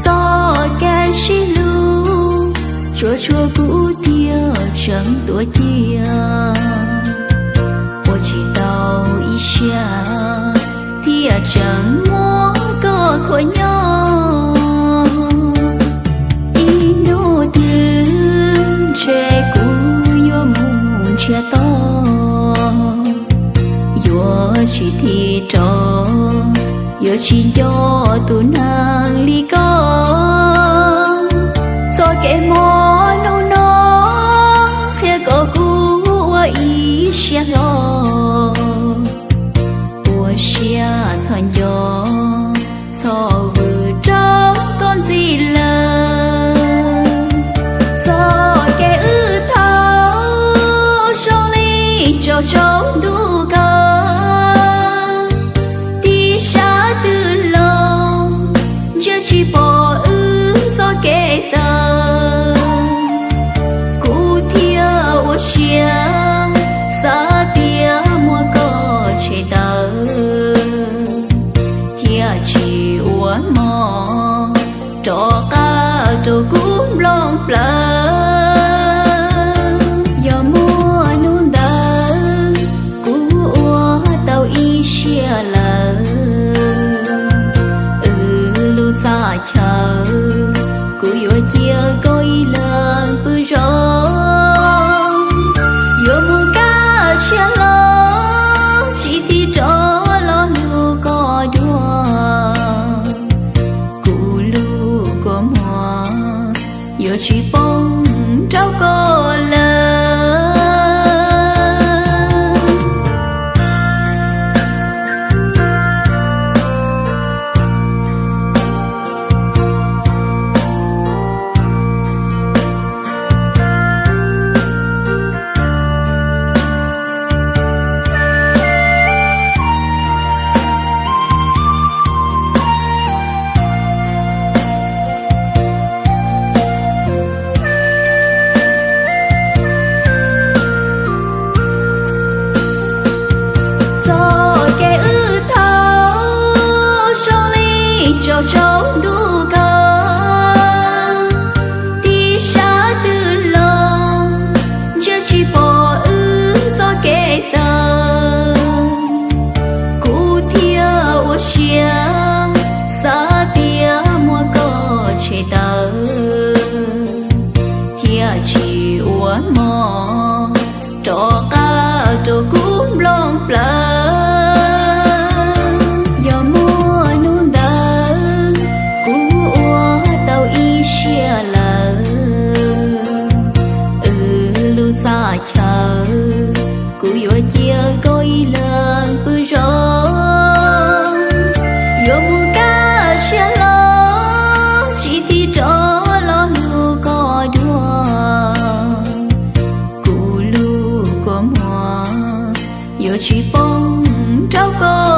Txoj kev sib hlub tsuas tshuav kuv thiaj tseem tuaj cia, ua tsis tau ib siab thiaj tseem muab koj khuam nyob. Ib hnub twg ntshe kuv yuav mus ntsiag to, yuav tsis thim rov, yuav tsis nco tus neeg li koj. Txoj kev mob hnub no qhia kom kuv ua ib siab hlo, ua siab txhob nco, txhob vwm rau koj ntxiv lawm. Txoj kev wb thaum zoo li tsaus tsaus ntuj kawg, tib sab twg los ntsia tsis pom wb txoj kev tawm. Kuv thiaj ua siab xav tias muab koj tshem tawm, thiaj tsis ua hmo rov qab rau kuv nplooj plawv. Yog muaj hnub ntawd kuv ua tau ib siab lawm, wb lub txaj chaw kuv yuav cia koj ib leeg pw zoo. Yuav mus kaj siab hlo, tsis thim rov los hlub koj dua. Kuv lub kua muag yuav tsis poob rau koj lawm. Txoj kev wb thaum zoo li tsaus tsaus ntuj kawg, tib sab twg los ntsia tsis pom wb txoj kev tawm. Kuv thiaj ua siab xav tias muab koj tshem tawm, thiaj tsis ua hmo rov qab rau kuv nplooj plawv. Yog muaj hnub ntawd kuv ua tau ib siab lawm, wb lub txaj chaw kuv yuav cia koj ib leeg pw zoo. Yuav mus kaj siab hlo, tsis thim rov los hlub koj dua. Kuv lub kua muag yuav tsis poob rau koj